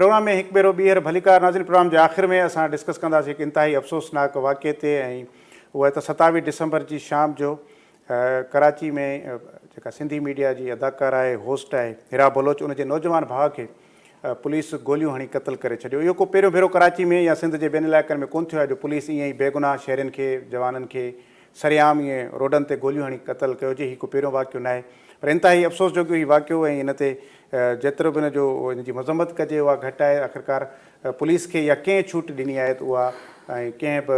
Programme ۾ هڪ ڀيرو ٻيهر ڀليڪار ناظرين پروگرام جي آخر ۾ اسان ڊسڪس ڪنداسين هڪ انتهائي افسوسناڪ واقعي تي ۽ اهو آهي ته 27 ڊسمبر جي شام جو ڪراچي ۾ جيڪا سنڌي ميڊيا جي اداڪاره آهي هوسٽ آهي هيرا بلوچ ان جي نوجوان ڀاء کي پوليس گوليون هڻي قتل ڪري ڇڏيو. اهو ڪو پهريون ڀيرو ڪراچي ۾ يا سنڌ جي ٻين علائقن ۾ ڪونه ٿيو آهي جو پوليس ائين ئي بيگناهه شهرين کي جوانن کي سرعام ائين روڊن تي گوليون هڻي قتل ڪيو هجي. هي ڪو پهريون واقعو ناهي پر انتهائي افسوس جوڳيو هي واقعو ۽ ان تي جيترو به ان جو ان جي مذمت ڪجي اها گهٽ آهي. آخرڪار پوليس کي اها ڪنهن ڇوٽ ڏني آهي ته اها ۽ ڪنهن به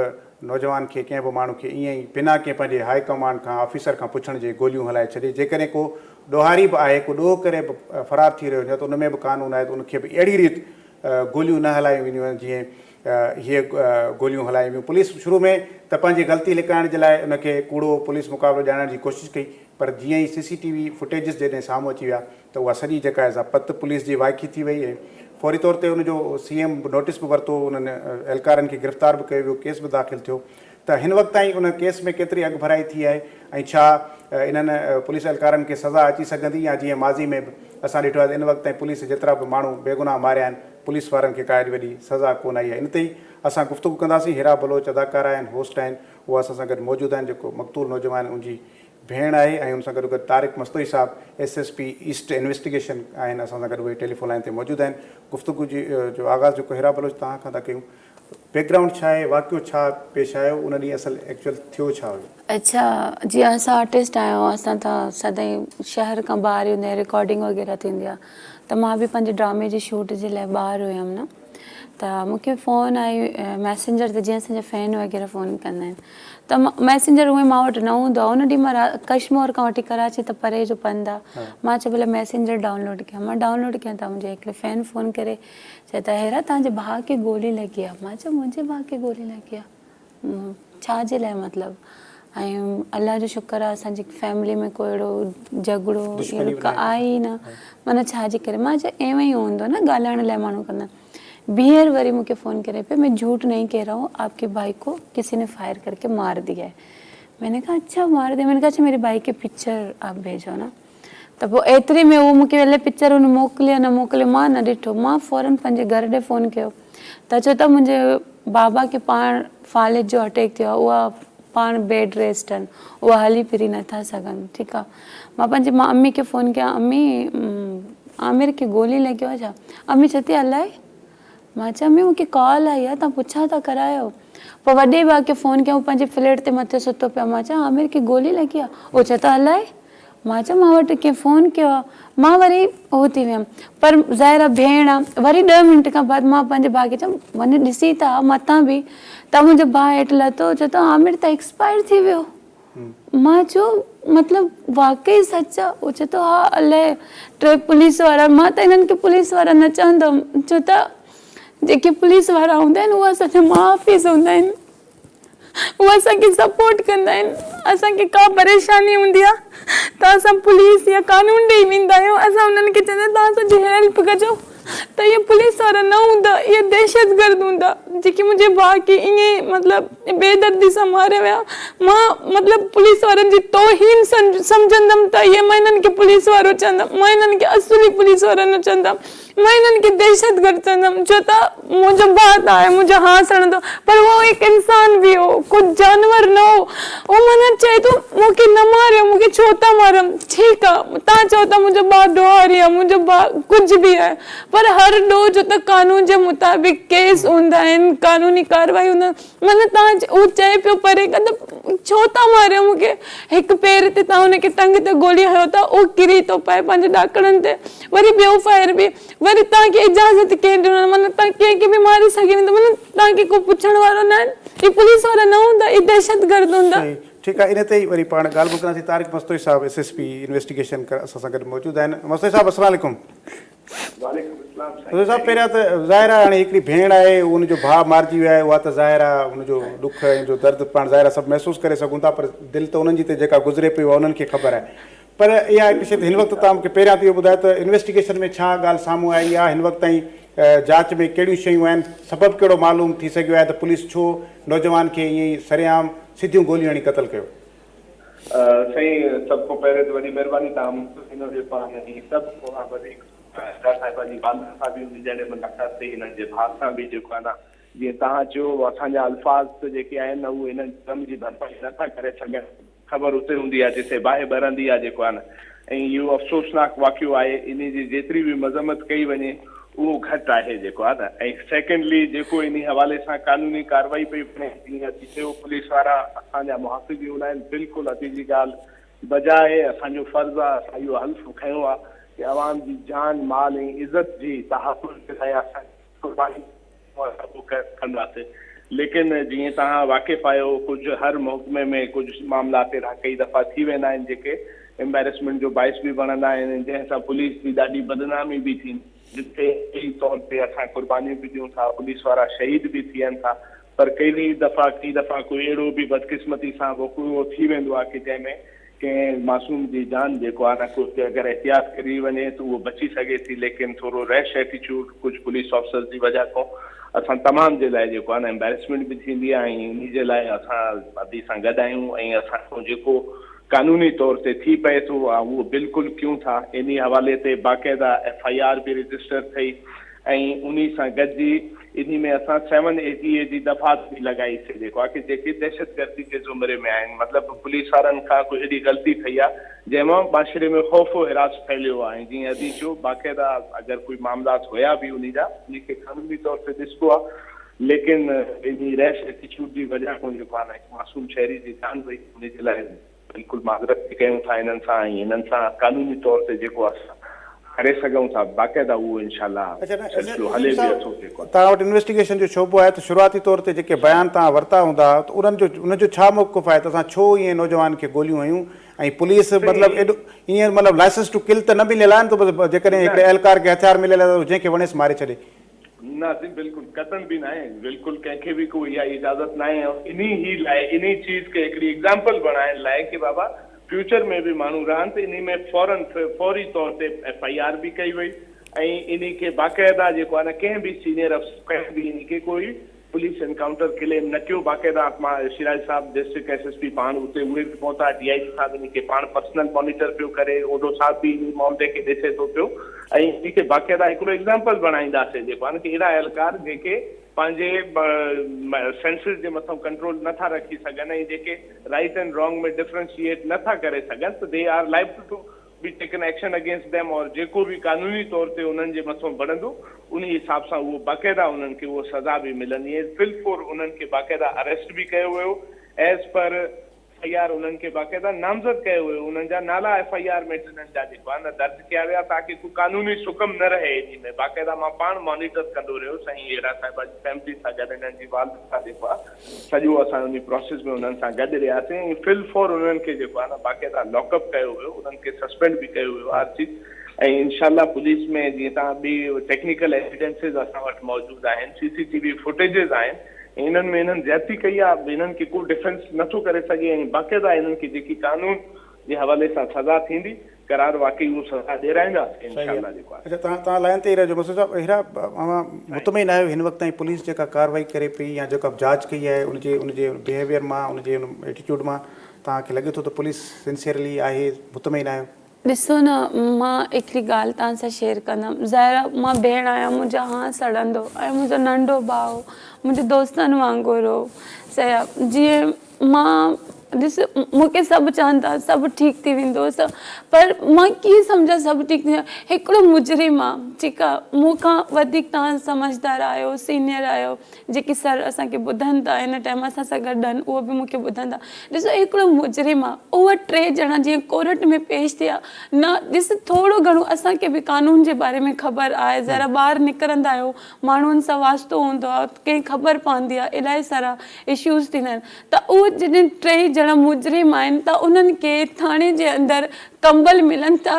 نوجوان کي ڪنهن به ماڻهو کي ائين ئي بنا ڪنهن پنهنجي هاء ڪمانڊ کان آفيسر کان پڇڻ جي گوليون هلائي ڇڏي. جيڪڏهن ڪو ڏوهاري به آهي ڪو ڏوهه ڪري به فرار ٿي رهيو هجي ته ان ۾ به قانون آهي ته ان کي به اهڙي ريت گوليون نه هلايون وينديون آهن جيئن هيء گوليون هلايون ويون. پوليس شروع ۾ ته پنهنجي غلطي لڪائڻ جي لاء ان کي ڪوڙو پوليس مقابلو ڄاڻائڻ جي ڪوشش ڪئي پر جيئن ئي سي سي ٽي وي فوٽيجز جڏهن سامهون اچي ويا ته اها سڄي جيڪا آهي سا پت پوليس جي وائکي ٿي وئي ۽ فوري طور تي ان جو سي ايم به نوٽيس به ورتو انهن اهلڪارن کي گرفتار به ڪيو ويو ڪيس به داخل ٿيو ته هن وقت تائين ان ڪيس ۾ ڪيتري اڳڀرائي ٿي آهي ۽ ڇا انهن پوليس اهلڪارن کي سزا اچي سگهندي يا جيئن ماضي ۾ به اسان ڏٺو آهي ته ان وقت تائين پوليس جيترا به ماڻهو بيگناهه ماريا آهن پوليس وارن کي ڪا ايڏي وڏي سزا ڪونه آئي آهي ان تي ئي اسان گفتگو ڪنداسين هيرا بلوچ اداڪاره آهن هوسٽ آهن اها اسان سان گڏ موجود آهن جيڪو مقتول نوجوان ان جي ڀيڻ آهي ۽ ان سان گڏوگڏ طارق مستوئي صاحب S S P east investigation آهن اسان سان گڏ اهي ٽيليفون لائين تي موجود آهن گفتگو جي جو آغاز جيڪو هيرا بلوچ توهان کان ٿا ڪيون بيڪ گرائونڊ ڇا آهي واقعو ڇا پيش آيو ان ڏينهن اصل ايڪچوئل ٿيو ڇا هيو؟ اڇا جي اسان آرٽسٽ آهيون اسان ته سدائين شهر کان ٻاهر ئي هوندا آهيون رڪارڊنگ وغيره ٿيندي آهي ته مان به پنهنجي ڊرامي جي شوٽ جي لاء ٻاهر هيم نه ته مون کي فون آئي ميسينجر تي جيئن اسان جا فين وغيره فون ڪندا آهن ته ميسينجر هونئن مان وٽ نه هوندو آهي ان ڏينهن مان ڪشمور کان وٺي ڪراچي ته پري جو پنڌ آهي مان چيو ڀلا ميسينجر ڊائونلوڊ ڪيان مان ڊائونلوڊ ڪيان ته منهنجي هڪڙي فين فون ڪري چئي ته هيرا توهان جي ڀاء کي گولي لڳي آهي مان چيو منهنجي ڀاء کي گولي لڳي آهي ڇا جي لاء مطلب ۽ الله جو شڪر آهي اسان جي فيملي ۾ ڪو اهڙو جهڳڙو اهڙو ڪا آهي ئي نه معنيٰ ڇا جي ڪري مان چيو ايون ئي هوندو نه ڳالهائڻ لاء ماڻهو ڪندا آهن ٻيهر وري مون کي فون ڪري پيو مين جهوٽ نهين ڪهه رها هون آپ ڪي ڀائي ڪو ڪسي ني فائر ڪر ڪي مار ديا هي مين ني ڪها اڇا مار ديا مين ني ڪها اڇا ميري ڀائي ڪي پڪچر آپ ڀيجو نا ته پوء ايتري ۾ هو مون کي الائي پڪچر هن موڪلي يا نه موڪلي مان نه ڏٺو مان فورن پنهنجي گهر ڏي فون ڪيو ته چيو ته منهنجي بابا کي پاڻ فالج جو اٽيڪ ٿيو آهي اها پاڻ بيڊ ريسٽ آهن اها هلي ڦري نٿا سگهن ٺيڪ آهي مان پنهنجي مان امي کي فون ڪيان امي عامر کي گولي لڳيو آهي ڇا امي چئي ٿي الائي مان چيو امي مون کي ڪال آئي آهي تان پڇا ٿا ڪرايو پوء وڏي ڀاء کي فون ڪيان هو پنهنجي فليٽ تي مٿي ستو پيو آهي مان چيو عامر کي گولي لڳي آهي هو چئي ٿو الائي مان چيو مان وٽ ڪنهن فون ڪيو آهي مان وري هو ٿي ويم پر ظاهر آهي ڀيڻ آهي وري ڏهه منٽ کان بعد مان پنهنجي ڀاء کي چيم وڃ ڏسي ته آ متان به ته منهنجو ڀاء هيٺ لٿو چئي ٿو عامر ته ايڪسپائر ٿي ويو مان چيو مطلب واقعي سچ آ هو چئي ٿو ها الائي ٽي پوليس وارا مان ته هنن کي پوليس وارا نه چوندم ڇو ته جيڪي پوليس وارا هوندا آهن اهي اسان جا محافظ هوندا آهن اهي اسان کي سپورٽ ڪندا آهن اسان کي ڪا پريشاني هوندي آهي ته اسان پوليس يا قانون ڏي ويندا آهيون اسان انهن کي چوندا آهيون توهان اسان جي هيلپ ڪجو ته اهي پوليس وارا نه هوندا اهي دهشتگرد هوندا جيڪي منهنجي ڀاء کي ائين مطلب بي دردي سان ماري ويا مان مطلب پوليس وارن جي توهين سمجهندم ته اهي مان انهن کي پوليس وارو چوندم مان انهن کي اصل ئي پوليس وارا نه چوندم مان انهن کي دهشتگرد چوندم ڇو ته منهنجو ڀاء ته آهي منهنجو هانء سڙندو پر هو هڪ انسان به هو ڪو جانور نه هو هو معنيٰ چئي ٿو مون کي نه ماريو مون کي ڇو ٿا ماريو ٺيڪ آهي توهان چئو ٿا منهنجو ڀاء ڏوهاري آهي منهنجو ڀاء ڪجهه به آهي پر هر ڏوهه جو ته قانون جي مطابق ڪيس هوندا آهن قانوني ڪارروائي هوندا آهن معنيٰ توهان هو چئي پيو پري کان ته ڇو ٿا ماريو مون کي هڪ پير تي توهان هن کي ٽنگ تي گولي هنيو ٿا اهو ڪري ٿو پئي پنهنجي ڏاڪڻن تي وري ٻيو فائر به وري توهان کي اجازت ڪنهن ڏنو معنيٰ توهان ڪنهن کي به ماري سگهي ويندو معنيٰ توهان کي ڪو پڇڻ وارو نه آهي هي پوليس وارا نه هوندا هي دهشتگرد هوندا. صحيح ٺيڪ آهي ان تي ئي وري پاڻ ڳالهه ٻولهه ڪنداسين طارق مستوئي صاحب ايس ايس پي انويسٽيگيشن اسان سان گڏ موجود آهن مستوئي صاحب السلام عليڪم. وعليڪم السلام سائين. حضور صاحب پهريان ته ظاهر آهي هاڻي هڪڙي ڀيڻ آهي ان جو ڀاء مارجي ويو آهي اها ته ظاهر آهي ان جو ڏک ۽ جو درد پاڻ ظاهر آهي سڀ محسوس ڪري سگهون ٿا پر دل ته انهن جي تي جيڪا گذري پئي اها انهن کي خبر آهي پر اها هڪ شيء ته هن وقت توهان مون کي پهريان ته اهو ٻڌايو ته انويسٽيگيشن ۾ ڇا ڳالهه سامهون آئي آهي هن وقت تائين جاچ ۾ ڪهڙيون شيون آهن سبب ڪهڙو معلوم ٿي سگهيو آهي ته پوليس ڇو نوجوان کي ائين ئي سرعام سڌيون گوليون هڻي قتل ڪيو. سائين سڀ کان پهرين ته وڏي مهرباني توهان مون کي پاڻ ۽ سڀ کان وڌيڪ. ادا صاحبه جي والده سان به انهن جهڙي ملاقات ٿي انهن جي ڀاء سان به جيڪو آهي نه جيئن توهان چيو اسان جا الفاظ ته جيڪي آهن نه اهي انهن غم جي ڀرپائي نه ٿا ڪري سگهن خبر اتي هوندي آهي جتي باهه ٻرندي آهي جيڪو آهي نه ۽ اهو افسوسناڪ واقعو آهي انهي جي جيتري به مذمت ڪئي وڃي اهو گهٽ آهي جيڪو آهي نه ۽ سيڪنڊلي جيڪو انهي حوالي سان قانوني ڪارروائي پئي وڃي جيئن ادي چيو پوليس وارا اسان جا محافظ ئي هوندا آهن بلڪل ادي جي ڳالهه بجاء اسان جو فرض آ اسان اهو حلف کنيو آ ته عوام جي جان، مال ۽ عزت جي تحفظ جي لاء اسان قرباني اسان اهو ڪنداسين ليڪن جيئن توهان واقف آهيو ڪجهه هر محڪمي ۾ ڪجهه معاملات اهڙا ڪئي دفعا ٿي ويندا آهن جيڪي امبيرسمينٽ جو باعث به بڻندا آهن جنهن سان پوليس جي ڏاڍي بدنامي به ٿيندي جتي صحيح طور تي اسان قربانيون به ڏيون ٿا پوليس وارا شهيد به ٿين ٿا پر ڪيئي دفعا ڪيئي دفعا ڪوئي اهڙو به بدقسمتي سان وقوعو ٿي ويندو آهي ڪي جنهن ۾ ڪنهن معصوم جي جان جيڪو آهي نه ڪجهه اگر احتياط ڪري وڃي ته اهو بچي سگهي ٿي ليڪن ٿورو ريش ايٽيٽيوڊ ڪجهه پوليس آفيسرز جي وجه کان اسان تمام جي لاء جيڪو آهي نه امبيرسمينٽ به ٿيندي آهي ۽ انهي جي لاء اسان ادي سان گڏ آهيون ۽ اسان کان جيڪو قانوني طور تي ٿي پئي ٿو اهو بلڪل ڪيون ٿا انهي حوالي تي باقاعده ايف I R به رجسٽر ٿئي ۽ انهي سان گڏجي انهي ۾ اسان سيون ايٽي اي جي دفعات به لڳائي سي جيڪو آهي ڪي جيڪي دهشتگردي جي زمري ۾ آهن مطلب پوليس وارن کان ڪو اهڙي غلطي ٿئي آهي جنهن مان معاشري ۾ خوف و هراس ڦهليو آهي ۽ جيئن ادي چيو باقاعده اگر ڪوئي معاملات هيا به انهي جا انهي کي قانوني طور تي ڏسبو آهي ليڪن انهي ريش ايٽيٽيوڊ جي وجه کان جيڪو آهي نه هڪ معصوم شهري جي جان وئي انهي جي لاء بلڪل معذرت به ڪيون ٿا انهن سان ۽ انهن سان قانوني طور تي جيڪو اسان ڪري سگهون ٿا باقاعده اهو انشاء الله اڇا نه سلسلو هلي نظيم به اٿو صاحب جيڪو. توهان وٽ انويسٽيگيشن جو شعبو آهي ته شروعاتي طور تي جيڪي بيان توهان ورتا هوندا ته انهن جو انهن جو ڇا موقف آهي ته اسان ڇو ائين نوجوان کي گوليون هنيون ۽ پوليس مطلب سائين ايڏو ائين مطلب لائسنس ٽو ڪل ته نه مليل آهي نه ته بس جيڪڏهن نه هڪڙي اهلڪار کي هٿيار مليل آهي ته جنهن کي وڻيس ماري ڇڏي. نه سائين بلڪل قطعن به ناهي بلڪل ڪنهن کي به ڪو اها اجازت ناهي ۽ انهي هي لاء انهي چيز کي هڪڙي ايگزامپل بڻائڻ لاء ڪي بابا فيوچر ۾ به ماڻهو رهن ته انهي ۾ فورن فوري طور تي ايف I R به ڪئي وئي ۽ انهي کي باقاعده جيڪو آهي نه ڪنهن به سينيئر افسر ڪنهن به انهي کي ڪوئي پوليس انڪائونٽر ڪليم نه ڪيو باقاعده مان شيراز صاحب ڊسٽرڪٽ ايس ايس پي پاڻ اتي اهي به پهتا ڊي I جي صاحب انهي کي پاڻ پرسنل مانيٽر پيو ڪري اوڍو صاحب به انهي معاملي کي ڏسي ٿو پيو ۽ انهي کي باقاعده هڪڙو ايگزامپل بڻائينداسين جيڪو آهي نه ڪي اهڙا اهلڪار جيڪي پنهنجي سينسز جي مٿان ڪنٽرول نه ٿا رکي سگهن ۽ جيڪي رائيٽ اينڊ رانگ ۾ ڊفرنشيئيٽ نه ٿا ڪري سگهن ته they are liable to be taken action against them اور جيڪو به قانوني طور تي انهن جي مٿان بڻندو انهي حساب سان اهو باقاعده انهن کي اهو سزا به ملندي ۽ في الفور انهن کي باقاعده اريسٽ به ڪيو ويو as per F I R انهن کي باقاعده نامزد ڪيو ويو انهن جا نالا ايف I R ۾ ٽنهن جا جيڪو آهي نه درج ڪيا ويا تاڪه ڪو قانوني سقم نه رهي انهي ۾ باقاعده مان پاڻ مانيٽر ڪندو رهيس ۽ هيرا صاحبه جي فيملي سان گڏ انهن جي والده سان جيڪو آهي سڄو اسان انهي پراسيس ۾ انهن سان گڏ رهياسين ۽ في الفور انهن کي جيڪو آهي نه باقاعده لاڪ اپ ڪيو ويو انهن کي سسپينڊ به ڪيو ويو آر سي ۽ انشاء الله پوليس ۾ جيئن تان ٻي ٽيڪنيڪل ايويڊنسز اسان وٽ موجود آهن سي سي ٽي وي فوٽيجز آهن ۽ انهن ۾ انهن زيادتي ڪئي آهي انهن کي ڪو ڊفينس نٿو ڪري سگهي ۽ باقاعده انهن کي جيڪي قانون جي حوالي سان سزا ٿيندي قرار واقعي اهو سزا ڏيرائينداسين انشاء صحيح الله جيڪو آهي. اڇا توهان توهان لائن تي ئي رهجو مسعود صاحب هيرا اوهان مطمئن آهيو هن وقت تائين پوليس جيڪا ڪارروائي ڪري پئي يا جيڪا جاچ ڪئي آهي ان جي ان جي بيهيويئر مان ان جي ان ايٽيٽيوڊ مان توهان کي لڳي ٿو ته پوليس سنسيئرلي آهي مطمئن آهيو؟ ڏسو نه مان هڪڙي ڳالهه توهان سان شيئر ڪندم ظاهر آهي مان ڀيڻ آهيان منهنجو هانء سڙندو ۽ منهنجو ننڍو ڀاء هو منهنجي دوستن وانگر هو صحيح آهي جيئن مان ڏس مون کي سڀ چون ٿا سڀ ٺيڪ ٿي ويندو سڀ پر مان ڪيئن سمجهان سڀ ٺيڪ ٿي ويندو هڪڙو مجرم آ ٺيڪ آ مون کان وڌيڪ توهان سمجهدار آهيو سينئر آهيو جيڪي سر اسان کي ٻڌن ٿا هن ٽائيم اسان سان گڏ آهن اهو به مون کي ٻڌن ٿا ڏسو هڪڙو مجرم آ اهي ٽي ڄڻا جيئن ڪورٽ ۾ پيش ٿيا نه ڏس ٿورو گهڻو اسان کي به قانون جي باري ۾ خبر آهي ذرا ٻاهر نڪرندا آهيو ماڻهن سان واسطو هوندو آ ڪنهن خبر پوندي آ الاهي سارا اشوز ٿيندا آهن ته اهي جڏهن ٽئي ڄڻا مجرم آهن ته انهن کي ٿاڻي جي اندر ڪمبل ملن ٿا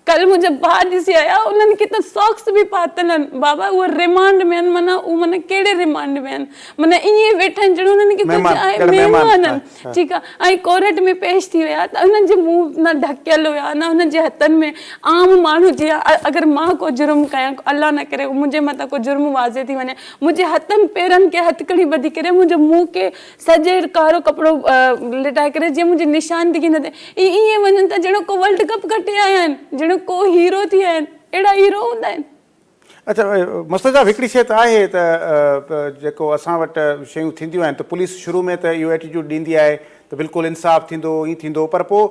ڪل منهنجا ڀاء ڏسي آيا انهن کي ته ساڪس به پاتل آهن بابا اهي ريمانڊ ۾ آهن معنيٰ اهي معنيٰ ڪهڙي ريمانڊ ۾ آهن معنيٰ ائين ويٺا آهن ڄڻ انهن کي ڪجهه آهي مهمان آهن ٺيڪ آهي ۽ ڪورٽ ۾ پيش ٿي ويا ته انهن جي منهن نه ڍڪيل هيا نه انهن جي هٿن ۾ عام ماڻهو جيان اگر مان ڪو جرم ڪيان الله نه ڪري منهنجي مٿان ڪو جرم واضح ٿي وڃي منهنجي هٿن پيرن کي هٿڪڙي ٻڌي ڪري منهنجو منهن کي سڄي ڪارو ڪپڙو لٽائي ڪري جيئن منهنجي نشاندگي نه ٿئي. اهي ائين وڃن ٿا ڄڻ ڪو ورلڊ ڪپ کٽي آيا آهن، ڄڻ ڪو هيرو ٿي آيا آهن. اهڙا هيرو هوندا آهن. اڇا مصطفيٰ صاحب هڪڙي شيء ته آهي ته جيڪو اسان وٽ شيون ٿينديون آهن ته پوليس شروع ۾ ته اهو ايٽيٽيوڊ ڏيندي آهي ته بلڪل انصاف ٿيندو ائين ٿيندو پر پوء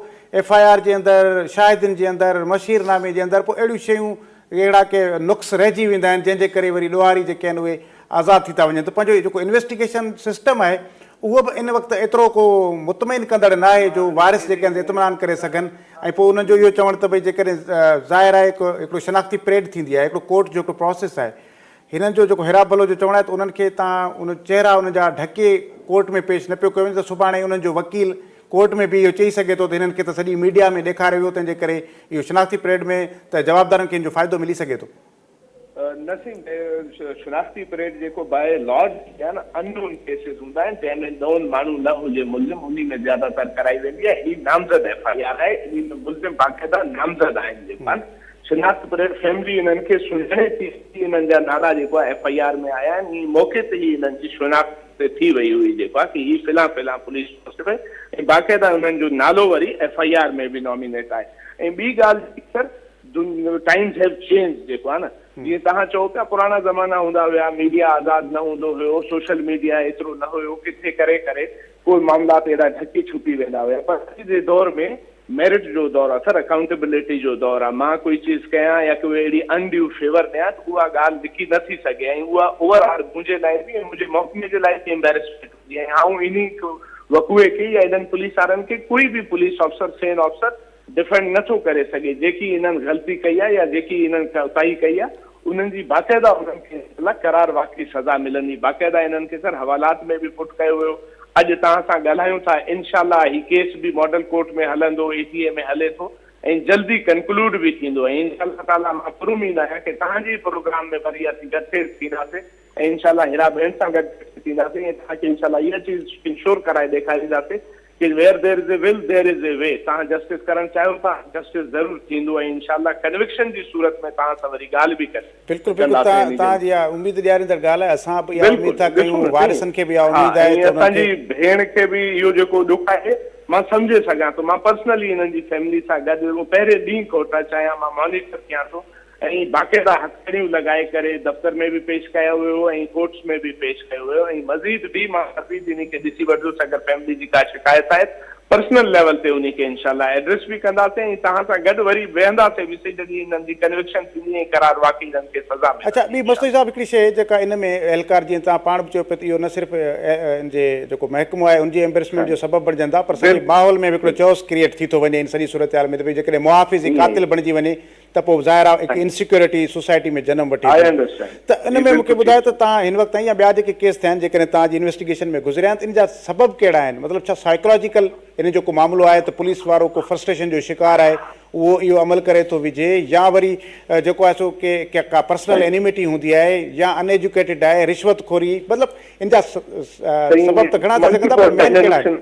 ايف I R جي اندر شاهدين جي اندر مشهير نامي جي اندر پوء اهڙيون شيون اهڙا ڪي نقص رهجي ويندا آهن جنهن جي ڪري وري ڏوهاري جيڪي آهن اهي آزاد ٿي ٿا وڃن ته پنهنجو جيڪو انويسٽيگيشن سسٽم آهي اهو به ان وقت ايترو ڪو مطمئن ڪندڙ ناهي جو وارث جيڪي آهن اطمينان ڪري سگهن ۽ پوء انهن جو اهو چوڻ ته ڀئي جيڪڏهن ظاهر آهي هڪڙو شناختي پريڊ ٿيندي آهي هڪڙو ڪورٽ جو هڪڙو پراسيس آهي هنن جو جيڪو هيرا بلوچ جو چوڻ آهي ته انهن کي تان ان چهرا انهن جا ڍڪي ڪورٽ ۾ پيش نه پيو ڪيو وڃي ته سڀاڻي انهن جو وڪيل ڪورٽ ۾ به اهو چئي سگهي ٿو ته هنن کي ته سڄي ميڊيا ۾ ڏيکاريو ويو تنهن جي ڪري اهو شناختي پريڊ ۾ ته جوابدارن کي ان جو فائدو ملي سگهي ٿو. نسيم شناختي پريڊ جيڪو باء لا جيڪي آهن ان نون ڪيسز هوندا آهن جنهن ۾ نون ماڻهو نه هجي ملزم انهي ۾ زياده تر ڪرائي ويندي آهي هي نامزد ايف I R آهي انهي ۾ ملزم باقاعده نامزد آهن جيڪو آهن شناخت پريڊ فيملي انهن کي سڃاڻي ٿي انهن جا نالا جيڪو آهي ايف I R ۾ آيا آهن انهي موقعي تي ئي انهن جي شناخت ٿي وئي هئي جيڪو آهي ڪي هي فلان فلان پوليس ڪانسٽيبل ۽ باقاعده انهن جو نالو وري ايف I R ۾ به نامينيٽ آهي ۽ ٻي ڳالهه سر ٽائيمز have change جيڪو آهي نه جيئن توهان چئو پيا پراڻا زمانا هوندا هيا ميڊيا آزاد نه هوندو هيو سوشل ميڊيا ايترو نه هيو ڪٿي ڪري ڪري ڪوئي معاملات اهڙا ڍڪي ڇپي ويندا هيا پر اڄ جي دور ۾ ميرٽ جو دور آهي سر اڪائونٽيبلٽي جو دور آهي مان ڪوئي چيز ڪيان يا ڪوئي اهڙي ان ڊيو فيور ڏيان ته اها ڳالهه لڪي نه ٿي سگهي ۽ اها اوور آل منهنجي لاء به ۽ منهنجي محڪمي جي لاء به امبيرسمينٽ هوندي ۽ آئون انهي وقوعي کي يا انهن پوليس وارن کي ڪوئي به پوليس آفيسر سين آفيسر ڊفينڊ نه ٿو ڪري سگهي، جيڪي انهن غلطي ڪئي آهي يا جيڪي انهن ڪوتاهي ڪئي آهي انهن جي باقاعده انهن کي انشاء الله قرار واقعي سزا ملندي، باقاعده انهن کي سر حوالات ۾ به پٽ ڪيو ويو، اڄ توهان سان ڳالهايون ٿا انشاء الله هي ڪيس به ماڊل ڪورٽ ۾ هلندو اي ٽي اي ۾ هلي ٿو ۽ جلدي ڪنڪلوڊ به ٿيندو ۽ انشاء الله تعاليٰ مان پراميد آهيان ڪي توهان جي ئي پروگرام ۾ وري اسين گڏ ٿينداسين ۽ انشاء الله هيرا ڀيڻ سان گڏ ٿينداسين ۽ توهان کي انشاء الله اها چيز انشور ڪرائي ڏيکارينداسين ڪي where there is a will there is a way توهان جسٽس ڪرڻ چاهيو ٿا جسٽس ضرور ٿيندو ۽ انشاء الله ڪنوڪشن جي صورت ۾ توهان سان وري ڳالهه به بلڪل بلڪل ڪنداسين توهان جي اها اميد ڏياريندڙ ڳالهه آهي اسان به اها اميد بلڪل ٿا ڏسو ڪيون نه سائين وارثن کي به اها ها اميد آهي ۽ ته انهن اسان کي جي ڀيڻ کي به اهو جيڪو ڏک آهي مان سمجهي سگهان ٿو مان پرسنلي انهن جي فيملي سان گڏ پهرين ڏينهن کان ٽچ آهيان مان مانيٽر ڪيان ٿو ۽ باقاعده هٿڪڙيون لڳائي ڪري دفتر ۾ به پيش ڪيو ويو ۽ ڪورٽس ۾ به پيش ڪيو ويو ۽ مزيد به مان مزيد انهي کي ڏسي وٺندس اگر فيملي جي ڪا شڪايت آهي ته پرسنل ليول تي انهي کي انشاء الله ايڊريس به ڪنداسين ۽ توهان سان گڏ وري ويهنداسين به سهي جڏهن انهن جي ڪنوڪشن ٿيندي ۽ قرار واقعي انهن کي سزا اڇا ملندي ٻي انشاء مصطفي الله. صاحب هڪڙي شيء جيڪا ان ۾ اهلڪار جيئن توهان پاڻ به چيو پئي ته اهو نه صرف ان جي جيڪو محڪمو آهي ان جي ايمبرسمينٽ جو سبب بڻجن ٿا پر سڄي ماحول ۾ به هڪڙو چوس ڪريئيٽ ٿي ٿو وڃي ان سڄي صورتحال ۾ ته ڀئي جيڪڏهن محافظ ئي ائين ئي قاتل بڻجي وڃي ته پوء ظاهر آهي هڪ انسيڪيورٽي سوسائٽي ۾ جنم وٺي I ٿي انڊرسٽينڊ ته ان جي ۾ مون کي بلڪل ٻڌايو ٺيڪ. ته توهان هن وقت تائين يا ٻيا جيڪي ڪيس ٿيا آهن جيڪڏهن توهان جي انويسٽيگيشن ۾ گذريا آهن ته ان جا سبب ڪهڙا آهن مطلب ڇا سائيڪالاجيڪل ان جو ڪو معاملو آهي ته پوليس وارو ڪو فرسٽريشن جو شڪار آهي اهو اهو عمل ڪري ٿو وجهي يا وري جيڪو آهي سو ڪي ڪا پرسنل انيميٽي هوندي آهي يا ان ايجوڪيٽيڊ آهي رشوت خوري مطلب ان جا سبب ته گهڻا ٿي سگهن ٿا پر مين ڪهڙا آهن.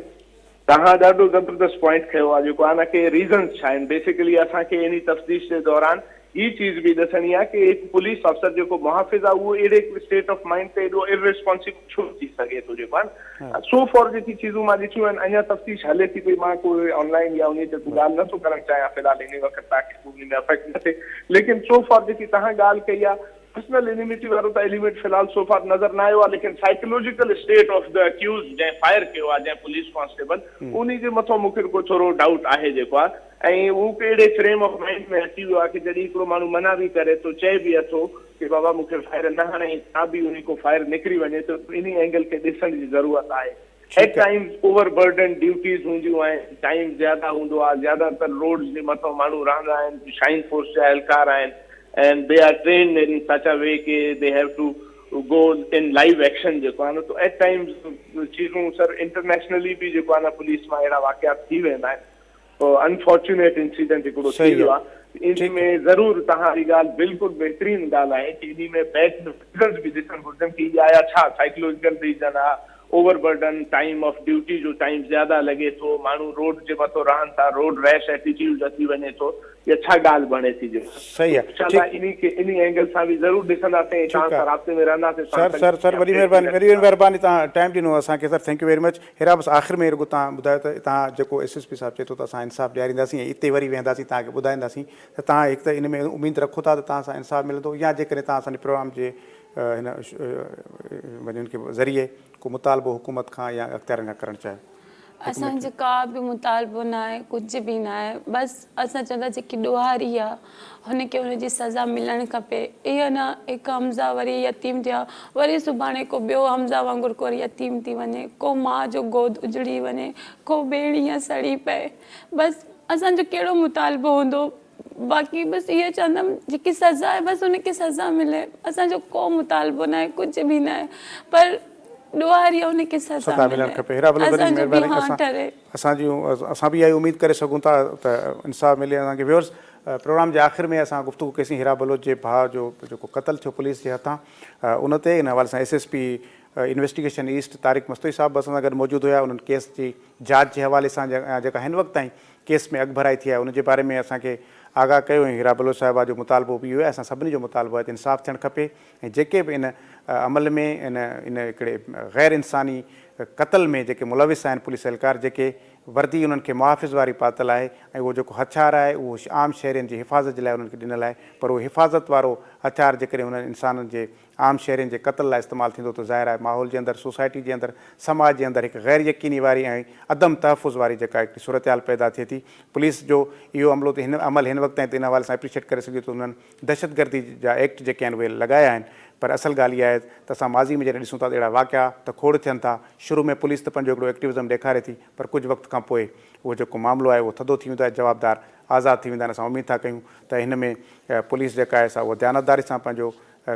توهان ڏاڍو زبردست پوائنٽ کنيو آهي جيڪو آهي نه ڪي ريزنز ڇا آهن بيسيڪلي اسان کي انهي تفتيش جي دوران هي چيز به ڏسڻي آهي ڪي هڪ پوليس آفيسر جيڪو محافظ آهي اهو اهڙي هڪ اسٽيٽ آف مائنڊ تي ايڏو ارريسپانسبل ڇو ٿي سگهي ٿو جيڪو آهي نه سو فار جيڪي چيزون مان ڏٺيون آهن اڃا تفتيش هلي ٿي پئي مان ڪو آن لائين يا انهي تي ڪو ڳالهه نه ٿو ڪرڻ چاهيان في الحال انهي وقت تاڪي ڪو انهي ۾ افيڪٽ نه ٿئي ليڪن سو فار جيڪي توهان ڳالهه ڪئي آهي پرسنل انيميٽي وارو ته ايليمينٽ في الحال سو فار نظر نه آيو آهي ليڪن psychological state of the accused جنهن فائر ڪيو آهي جنهن پوليس ڪانسٽيبل انهي جي مٿان مون کي ڪو ٿورو ڊائوٽ آهي جيڪو آهي ۽ هو ڪهڙي فريم آف مائنڊ ۾ اچي ويو آهي ڪي جڏهن هڪڙو ماڻهو منع به ڪري ٿو چئي به اٿو ڪي بابا مون کي فائر نه هڻ ۽ تا به انهي ڪو فائر نڪري وڃي ته انهي اينگل کي ڏسڻ جي ضرورت آهي at times over burden duties هونديون آهن ٽائيم زياده هوندو آهي زياده تر روڊز جي مٿان ماڻهو رهندا آهن شائين فورس جا اهلڪار آهن and they are trained in such a way K they have to go in live action جيڪو آهي نه تو ايٽ ٽائيمز چيزون سر انٽرنيشنلي به جيڪو آهي نه پوليس مان اهڙا واقعات ٿي ويندا آهن تو انفارچونيٽ انسيڊنٽ هڪڙو ٿي صحيح ويو آهي آهي ان ٺيڪ ۾ ضرور توهان جي ڳالهه بلڪل بهترين ڳالهه آهي ڪي انهي ۾ بيڪ ريزنز به ڏسڻ گهرجن ڪي هي آيا ڇا سائيڪلوجيڪل ريزن آهي Over burden, time of duty جو ٽائيم زياده لڳي ٿو، ماڻهو روڊ جي مٿو رهن ٿا، روڊ ريش ايٽيٽيوڊ اچي وڃي ٿو يا ڇا ڳالهه بڻي ٿي جو صحيح آ انشاء الله ٺيڪ انهي کي انهي اينگل سان به ضرور ڏسنداسين ۽ ٺيڪ توهان آ سان رابطي ۾ رهنداسين سر توهان سر سان سر وڏي اپڊيٽ مهرباني وڏي ٿيندا مهرباني توهان ٽائيم ڏنو اسان کي sir thank you very much Hira بس آخر ۾ رڳو توهان ٻڌايو ته توهان جيڪو ايس ايس پي صاحب چئي ٿو ته اسان انصاف ڏيارينداسين ۽ اتي وري ويهنداسين توهان کي ٻڌائينداسين ته توهان هڪ ته ان ۾ اميد رکو ٿا ته توهان سان انصاف ملندو يا جيڪڏهن توهان اسان جي پروگرام جي هن وڃن کي ذريعي ڪو مطالبو حڪومت کان يا اختيارين کان ڪرڻ چاهيو. اسان جو ڪا به مطالبو ناهي ڪجهه به ناهي بس اسان چون ٿا جيڪي ڏوهاري آ هن کي هن جي سزا ملڻ کپي ايئن نه هڪ حمزه وري يتيم ٿيا وري سڀاڻي ڪو ٻيو حمزه وانگر ڪو وري يتيم ٿي وڃي ڪو ماء جو گود اجڙي وڃي ڪو ڀيڻ ايئن سڙي پئي بس اسان جو ڪهڙو مطالبو هوندو باقي بس اهو چوندم جيڪي سزا آهي بس ان کي سزا ملي اسان جو ڪو مطالبو ناهي ڪجهه به ناهي پر ڏوهاري ان کي سزا سزا ملڻ ملي کپي هيرا بلوچ وڏي اسان جو به مهرباني هان اسان ٺري. اسان جون اسان به اها ئي اميد ڪري سگهون ٿا ته انصاف ملي اسان کي ويورز پروگرام جي آخر ۾ اسان گفتگو ڪئي سين هيرا بلوچ جي ڀاء جو جيڪو قتل ٿيو پوليس جي هٿان ان تي ان حوالي سان S S P investigation east Tariq Mastoi صاحب به اسان سان گڏ موجود هيا انهن ڪيس جي جاچ جي حوالي سان جيڪا هن وقت تائين ڪيس ۾ اڳڀرائي ٿي آهي ان جي باري ۾ اسان کي آگاهه ڪيو ۽ هيرا بلوچ صاحبه جو مطالبو به اهو آهي اسان سڀني جو مطالبو آهي ته انصاف ٿيڻ کپي ۽ جيڪي به ان عمل ۾ ان ان هڪڙي غير انساني قتل ۾ جيڪي ملوث آهن پوليس اهلڪار جيڪي وردي انهن کي محافظ واري پاتل آهي ۽ اهو جيڪو هٿيار آهي اهو عام شهرين جي حفاظت جي لاء انهن کي ڏنل آهي پر اهو حفاظت وارو هٿيار جيڪڏهن انهن انسانن جي عام شهرين جي قتل لاء استعمال ٿيندو ته ظاهر آهي ماحول جي اندر، سوسائٽي جي اندر، سماج جي اندر هڪ غير يقيني واري ۽ عدم تحفظ واري جيڪا هڪڙي صورتحال پيدا ٿئي ٿي. پوليس جو اهو عملو ته هن عمل هن وقت تائين ته ان حوالي سان اپريشيٽ ڪري سگهجي ٿو ته انهن دهشتگردي جا ايڪٽ جيڪي آهن اهي لڳايا آهن پر اصل ڳالهه اها آهي ته اسان ماضي ۾ جڏهن ڏسون ٿا ته اهڙا واقعا ته کوڙ ٿين ٿا شروع ۾ پوليس ته پنهنجو هڪڙو ايڪٽوزم ڏيکاري ٿي پر ڪجهه وقت کان پوء اهو جيڪو معاملو آهي اهو ٿڌو ٿي ويندو آهي جوابدار آزاد ٿي ويندا آهن اسان اميد ٿا ڪيون ته هن ۾ پوليس جيڪا آهي سا اها ديانتداري سان پنهنجو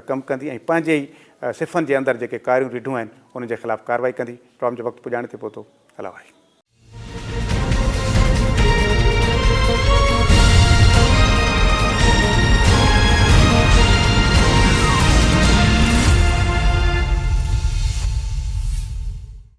ڪم ڪندي ۽ پنهنجي ئي صفن جي اندر جيڪي ڪاريون رڍون آهن انهن جي خلاف ڪارروائي ڪندي. پروگرام جو وقت پڄاڻي تي پهتو. الله واهي.